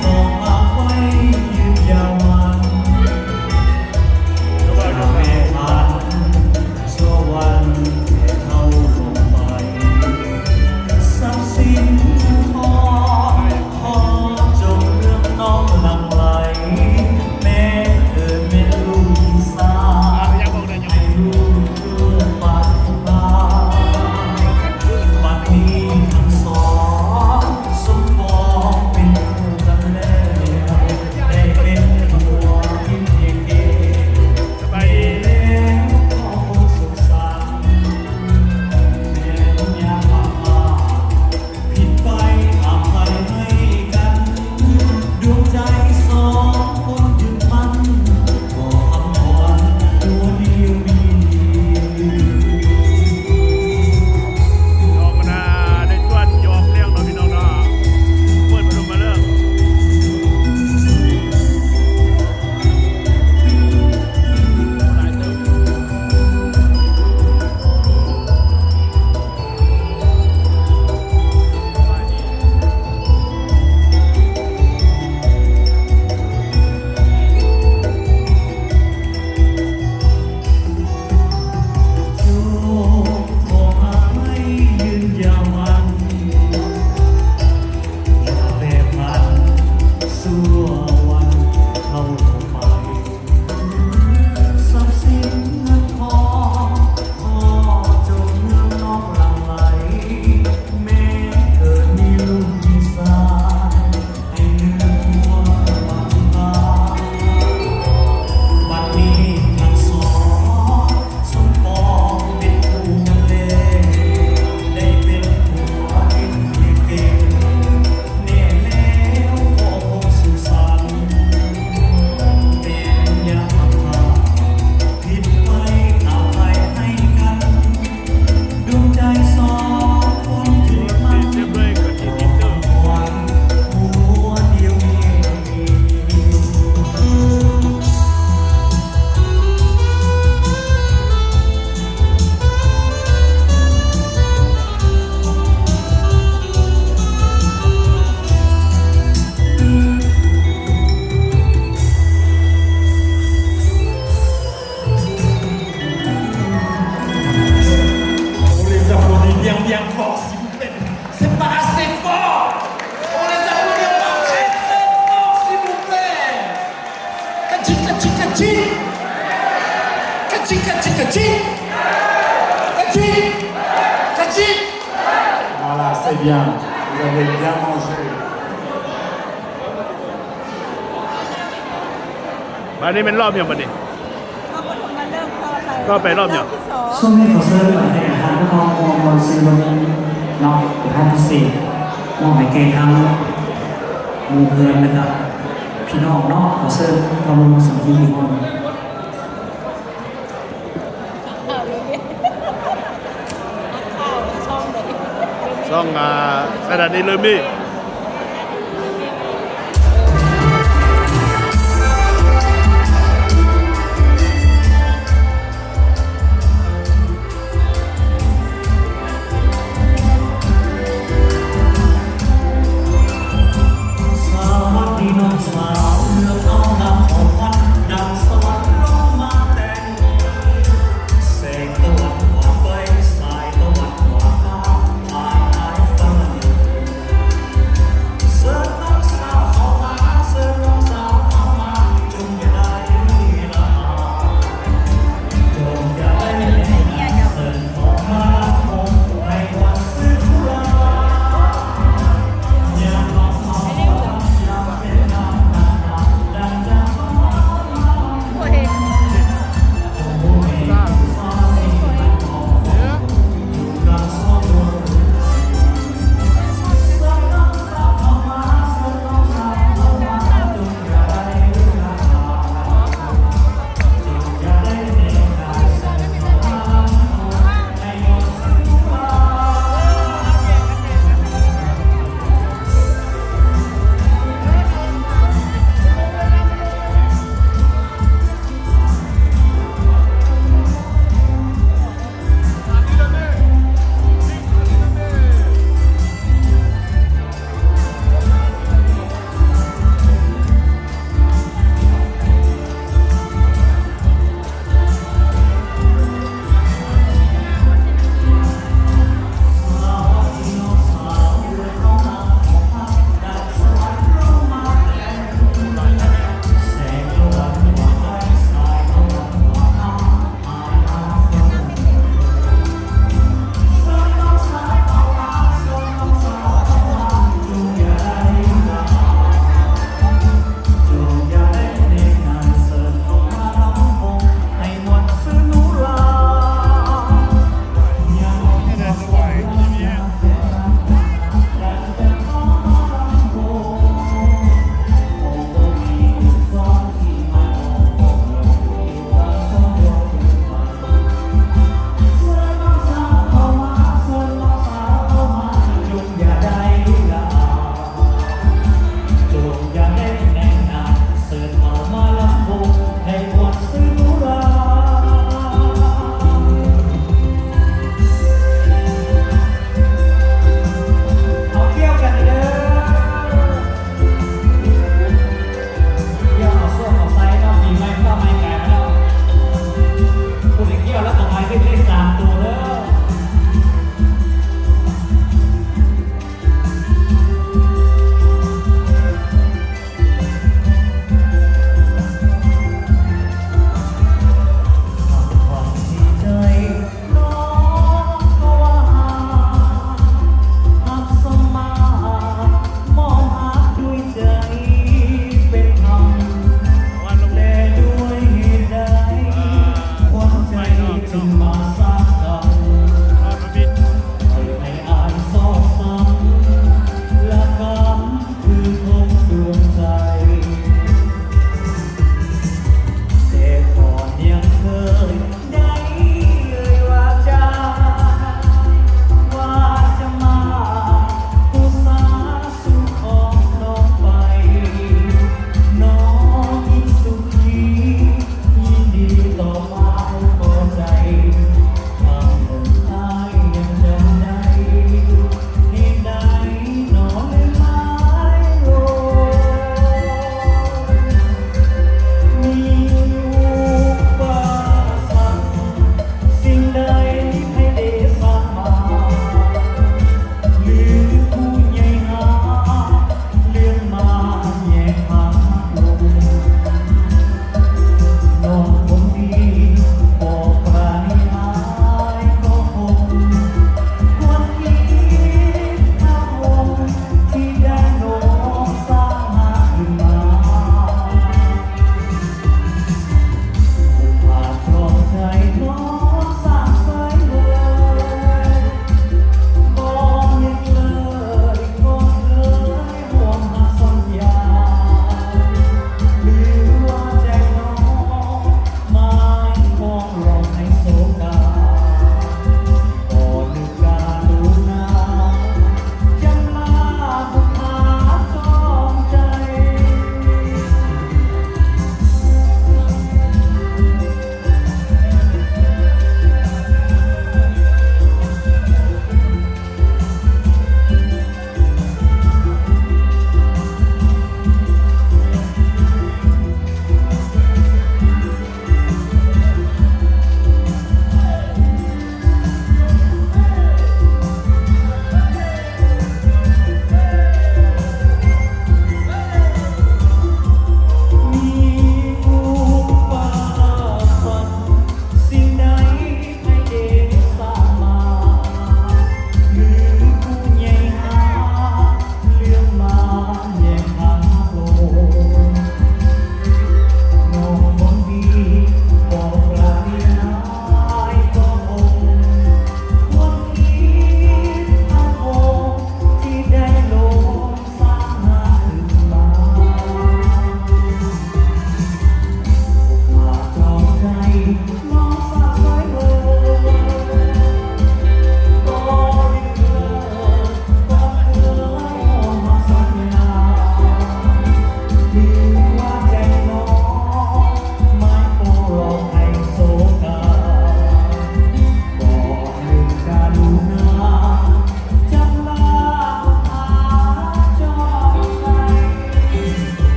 ຂໍຝາກໄວ້ຢືນຍາວນານ ຢ່າແປພັນຊົ່ວວັນແກ່ເທົ່າລົງໄປ ຊັບສິນເງິນທອງ ຂໍຈົ່ງເລື່ອງນອງຫຼັ່ງໄຫຼ ແມ່ເກີດແມ່ນລູກອີສານ ໃຫ້ລູກເກີດປາດພາ ບັດນີ້ທັງສອງສົມປອງເປັນຄູ່ກັນແລ້ວ ໄດ້ເປັນຜົວເປັນເມຍເກ ໄປແລ້ວຂໍຄົງສຸກສັນ ແມ່ນຍາມມາ ຜິດໄປອະໄພໃຫ້ກັນ ດວງໃຈສອງຄົນຍຶດໝັ້ນ ຂໍຄຳພອນຫົວດຽວນີ້. ນ້ອງກະນາໄດ້ຈວດຢອກແລ້ວເນາະພີ່ນ້ອງເນາະ ເປີດພັດລົມມາເລີຍ. ຊັບສິນເງິນທອງ ຂໍຈົ່ງເມືອນອກຫຼັ່ງໄຫຼ ແມ່ເກີດມີລູກມີຊາຍ ໃຫ້ລືມຄວາມບາດພາ ບັດນີ້ທັງສອງສົມປອງເປັນຄູ່ກັນແລ້ວ ໄດ້ເປັນຜົວເປັນເມຍເກ ແນ່ແລ້ວຂໍຄົງສຸກສັນ ແມ່ນຍາມມາ ຜິດໄປອະໄພໃຫ້ກັນ ດວງໃຈສອງຄົນຍຶດໝັ້ນ ຂໍຄຳພອນຫົວດຽວນີ້. On les applaudit bien, bien fort, s'il vous plaît. C'est pas assez fort. On les applaudit encore très, très fort, s'il vous plaît. Catchy, catchy, catchy. Catchy, catchy, catchy. Catchy, catchy. Voilà, c'est bien. Vous avez bien mangé. ບາດນີ້ແມ່ນລອບຫຍັງບາດນີ້? ຮອບປະຖົມມະເລີກຕໍ່ໄປ ຕໍ່ໄປລອບຫຍັງ? ລອບທີສອງ. ຊ່ວງນີ້ຂໍເຊີນປະເທດທາງຜູ້ເຂົ້າຮ່ວມມ່ວນຊື່ນເນາະ ເປັນຮອບພິເສດ ມອບໃຫ້ແກ່ທາງໝູ່ເພື່ອນ ແລະກະພີ່ນ້ອງເນາະ ຂໍເຊີນເຂົ້າຮ່ວມສຳພີອີກຮອບໜຶ່ງ. ຊ່ອງ ອ່າ ສະຖານີເລີ່ມມີ.